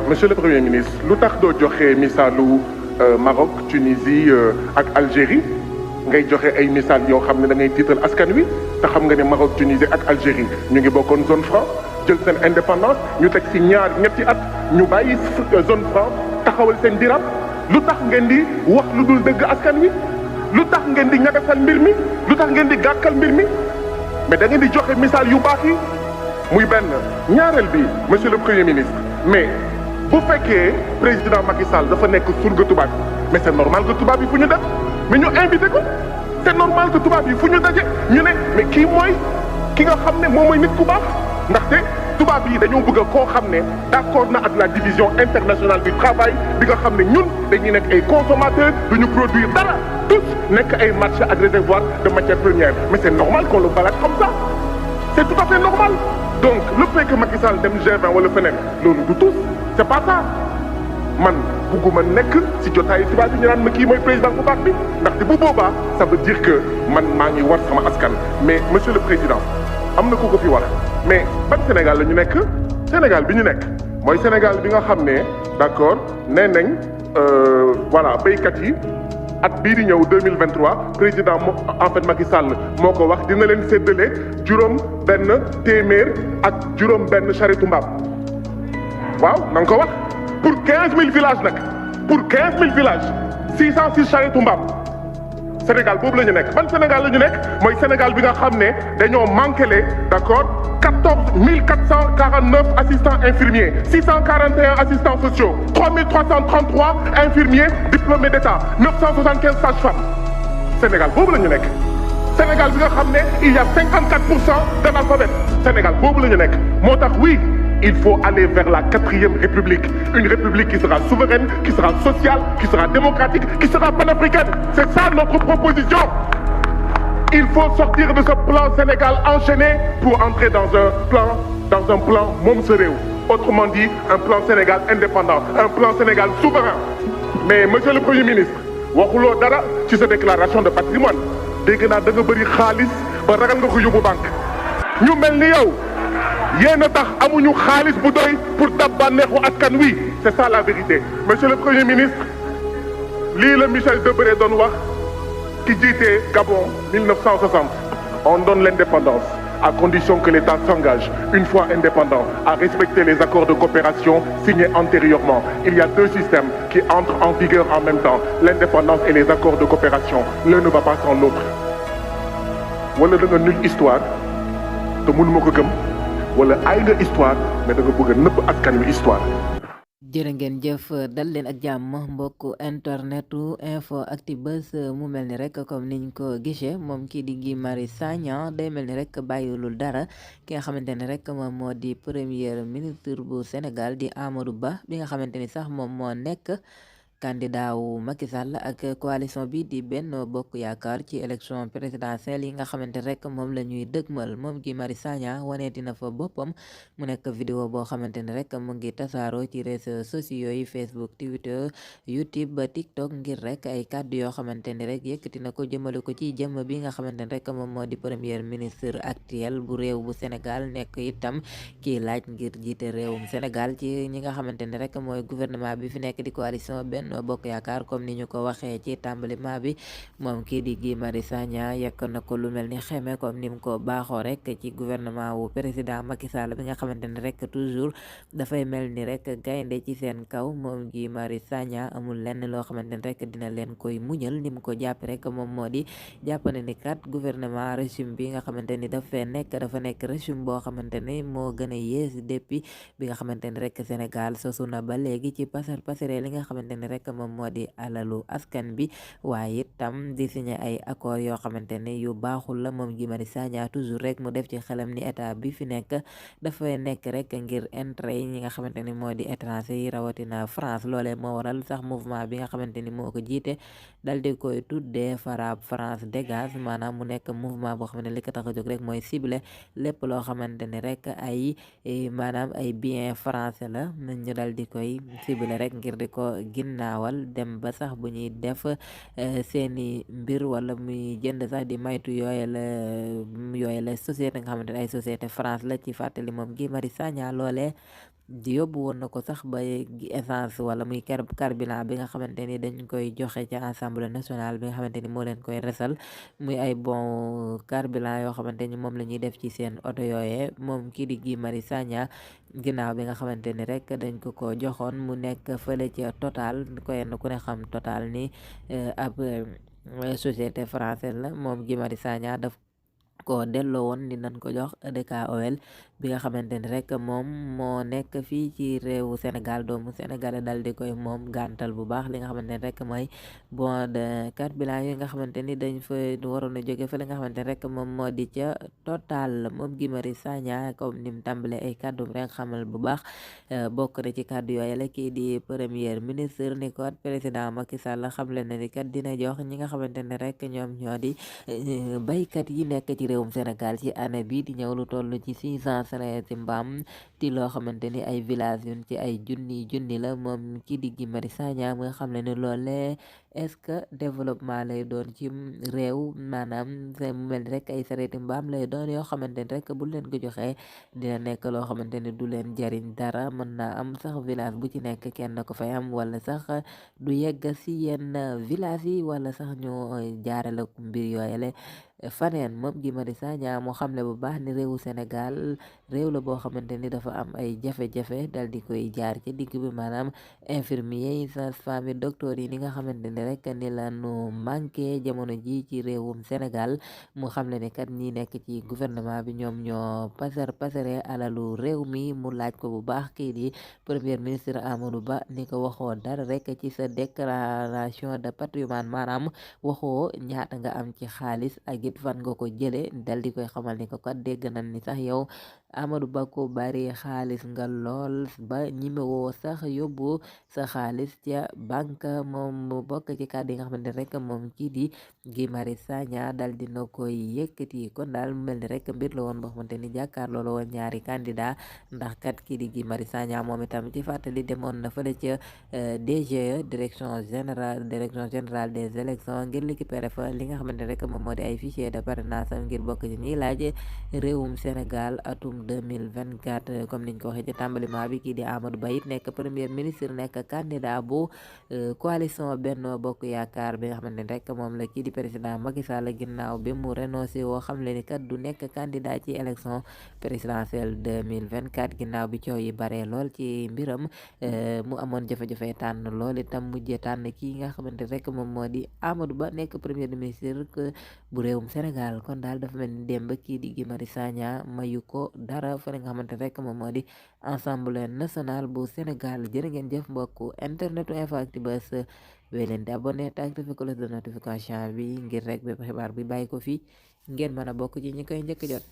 Monsieur le Premier ministre lu tax doo joxe misaalu Maroc Tunisie ak Algérie ngay joxe ay misaal yoo xam ne da ngay tiital askan wi te xam nga ne Maroc Tunisie ak Algérie ñu ngi bokkoon zone franc jël seen indépendance ñu teg ci ñetti at ñu bàyyi zone franc taxawal seen diram lu tax ngeen di wax lu dul dëgg askan wi lu tax ngeen di ñagasal mbir mi lu tax ngeen di gàkkal mbir mi mais da ngeen di joxe misaal yu baax yi muy benn ñaareel bi monsieur le Premier ministre mais bu fekkee président Macky Sall dafa nekk surga tubaab mais c'est normal que tubaab yi fu ñu dem mais ñu invité ko c'est normal que tubaab yi fu ñu daje ñu ne mais kii mooy ki nga xam ne moom mooy nit ku baax ndaxte tubaab yi dañoo bëgg a koo xam ne d'accord na ak la division internationale du travail bi nga xam ne ñun dañuy nekk ay consommateurs du ñu produire dara tous nekk ay marchés ak réservoir de matières premières mais c'est normal qu'on le balade comme ça c'est tout à fait normal donc le fait que Macky Sall dem G20 wala feneen loolu du tous c'est pas ça man bugguma nekk ci jotaayu tubaab yi ñu naan ma kii mooy président bu baax bi ndaxte bu boobaa ça veut dire que man maa ngi war sama askan mais monsieur le président am na ku ko fi wax mais ban Sénégal la ñu nekk Sénégal bi ñu nekk mooy Sénégal bi nga xam ne d'accord nee nañ voilà béykat yi at bii di ñëw 2023 président en fait Macky Sall moo ko wax dina leen séddale juróom benn téeméer ak juróom benn charrette mbaam waaw na nga ko wax pour 15000 villages nag pour 15000 villages 606 charrette mbaam Sénégal boobu la ñu nekk ban Sénégal la ñu nekk mooy Sénégal bi nga xam ne dañoo manqué d'accord 14449 assistants infirmiers 641 assistants sociaux 3333 infirmiers diplômés d'État 975 sages-femmes Sénégal boobu la ñu nekk Sénégal bi nga xam ne il y a 54% d'analphabètes Sénégal boobu la ñu nekk moo tax oui il faut aller vers la 4e république une république qui sera souveraine qui sera sociale qui sera démocratique qui sera panafricaine c'est ça notre proposition. Il faut sortir de ce plan Sénégal enchaîné pour entrer dans un plan moom sa réew autrement dit un plan Sénégal indépendant un plan Sénégal souverain mais monsieur le Premier ministre waxuloo dara ci sa déclaration de patrimoine dégg naa da nga bëri xaalis ba ragal nga ko yóbbu banque ñu mel ni yow yéen a tax amuñu xaalis bu doy pour dab bànneexu askan wi c'est ça la vérité monsieur le Premier ministre lii la Michel Debré doon wax qui jiite Gabon 1960 on donne l'indépendance à condition que l'État s'engage une fois indépendant à respecter les accords de coopération signés antérieurement il y a deux systèmes qui entrent en vigueur en même temps l'indépendance et les accords de coopération l'un ne va pas sans l'autre wala da nga nul histoire te mënuma ko gëm wala ay nga histoire mais da nga bëgg a nëbb askan wi histoire. jërë ngeen jëf dal leen ak jàmm mbokku internetu info Actubuzz mu mel ni rek comme niñ ko gisee moom kii di Guy Marius Sagna day mel ni rek bàyyilul dara ki nga xamante ni rek moom moo di premier ministre bu Sénégal di Amadou Ba bi nga xamante ni sax moom moo nekk candidat wu Macky Sall ak coalition bi di Benno Bokk Yaakaar ci élection présidentielle yi nga xamante rek moom la ñuy dëgmal moom Guy Marius Sagna waneeti na fa boppam mu nekk vidéo boo xamante ne rek mu ngi tasaaroo ci réseaux sociaux yi Facebook Twitter YouTube ba TikTok ngir rek ay kàddu yoo xamante ni rek yëkkati na ko jëmale ko ci jëmm bi nga xamante ne rek moom moo di premier ministre actuel bu réew bu Sénégal nekk itam kii laaj ngir jiite réewum Sénégal ci ñi nga xamante ne rek mooy gouvernement bi fi nekk di coalition Benno Bokk Yaakaar comme ni ñu ko waxee ci tàmbalima bi moom kii di Guy Marius Sagna yekk na ko lu mel ni xeme comme ni mu ko baaxoo rek ci gouvernement wu président Macky Sall bi nga xamante ne rek toujours dafay mel ni rek gaynde ci seen kaw moom Guy Marius Sagna amul lenn loo xamante ne rek dina leen koy muñal ni mu ko jàpp rek moom moo di jàpp na ni kat gouvernement régime bi nga xamante ni dafa nekk régime boo xamante ni moo gën a yées depuis bi nga xamante ni rek Sénégal sosu na ba léegi ci passerelle li nga xamante ni rek moom moo di alalu askan bi waaye itam di signé ay accord yoo xamante ne yu baaxul la moom Guy Marius Sagna toujours rek mu def ci xelam ni état bi fi nekk dafay nekk rek ngir intérêt yi ñi nga xamante ni moo di étranger yi rawatina France loolee moo waral sax mouvement bi nga xamante ni moo ko jiite dal di koy tuddee FRAPP France dégage maanaam mu nekk mouvement boo xamante ne li ko tax a jóg rek mooy ciblé lépp loo xamante ni rek ay maanaam ay bien français la ñu dal di koy ciblé rek ngir di ko ginnaawal dem ba sax bu ñuy def seeni mbir wala muy jënd sax di maytu yooye la société nga xamante ne ay société France la ci fàttali moom Guy Marius Sagna loolee di yóbbu woon na ko sax ba essence wala muy carburant bi nga xamante ni dañ koy joxe ca assemblée nationale bi nga xamante ni moo leen koy resal muy ay bon carburant yoo xamante ni moom la ñuy def ci seen oto yooyee moom kii di Guy Marius Sagna ginnaaw bi nga xamante ni rek dañ ko joxoon mu nekk fële ca Total koy ku ne xam Total ni ab société française la moom Guy Marius Sagna daf ko delloo woon ni nañ ko jox EDKOL bi nga xamante ni rek moom moo nekk fii ci réewu Sénégal doomu Sénégal dal di koy moom gàntal bu baax li nga xamante ni rek mooy bon de carburant yi nga xamante ni dañ fa waroon a jóge fa li nga xamante ni rek moom moo di ca Total moom Guy Marius Sagna comme ni mu tàmbale ay kàddu rek xamal bu baax bokk na ci kàddu yooyu la kii di premier ministre ni ko président Macky Sall xamle na ni kat dina jox ñi nga xamante ni rek ñoom ñoo di baykat yi nekk ci réewum Sénégal ci année bi di ñëw lu toll ci 600 sareeti mbaam ti loo xamante ni ay village yun ci ay junni la moom kii di Guy Marius Sagna mu nga xam ne ni loolee est-ce que développement lay doon ci réew maanaam mu mel ni rek ay sareeti mbaam lay doon yoo xamante ni rek bu leen ko joxee dina nekk loo xamante ni du leen jariñ dara mën naa am sax village bu ci nekk kenn ko fay am wala sax du yegg si yenn village yi wala sax ñu jaarale mbir yooyale faneen moom Guy Marius Sagna moo xamle bu baax ni réewu Sénégal réew la boo xamante ni dafa am ay jafe-jafe dal di koy jaar ci digg bi maanaam infirmier yi sage-femme yi docteur yi ni nga xamante ni rek ni la nu manqué jamono ji ci réewum Sénégal mu xamle ni kat ñi nekk ci gouvernement bi ñoom ñoo pasare alalu réew mi mu laaj ko bu baax kii di premier ministre Amadou Ba ni ko waxoo dara rek ci sa déclaration de patrimoine maanaam waxoo ñaata nga am ci xaalis ak it fan nga ko jële dal di koy xamal ni ko kat dégg nañ ni sax yow Amadou Ba ko bari xaalis nga lool ba ñimewoo sax yóbbu sa xaalis ca banque moom mu bokk ci kàddu yi nga xamante rek moom kii di Guy Marius Sagna dal dina koy yëkkati kon daal mu mel ni rek mbir la woon boo xamante ni jàkkaarloo la woon ñaari candidat ndax kat kii di Guy Marius Sagna moom itam ci fàttali demoon na fële ca DGE direction générale des élections ngir récupérer fa li nga xamante rek moom moo di ay fichier de parrainage ngir bokk ci ñiy laaj réewum Sénégal atum 2024 comme niñ ko waxee ci tàmbaliment bi kii di Amadou Ba it nekk premier ministre nekk candidat bu coalition Benno Bokk Yaakaar bi nga xamante ne rek moom la kii di président Macky Sall ginnaaw bi mu renoncé woo xam le ni kat du nekk candidat ci élection présidentielle 2024 ginnaaw bi coow yi bare lool ci mbiram mu amoon jafe-jafe tànn lool itam mujjee tànn kii nga xamante rek moom moo di Amadou Ba nekk premier ministre bu réewum Sénégal kon daal dafa mel ni démb kii di Guy Marius Sagna mayu ko dara fa nga xamante rek moom moo di Assemblée nationale bu Sénégal jërë ngeen jëf mbokku internetu Infactu Buzz wéy leen di abonné te activé cloche de notification bi ngir rek bépp xibaar bi bàyyi ko fii ngeen mën a bokk ci ñi koy njëkk jot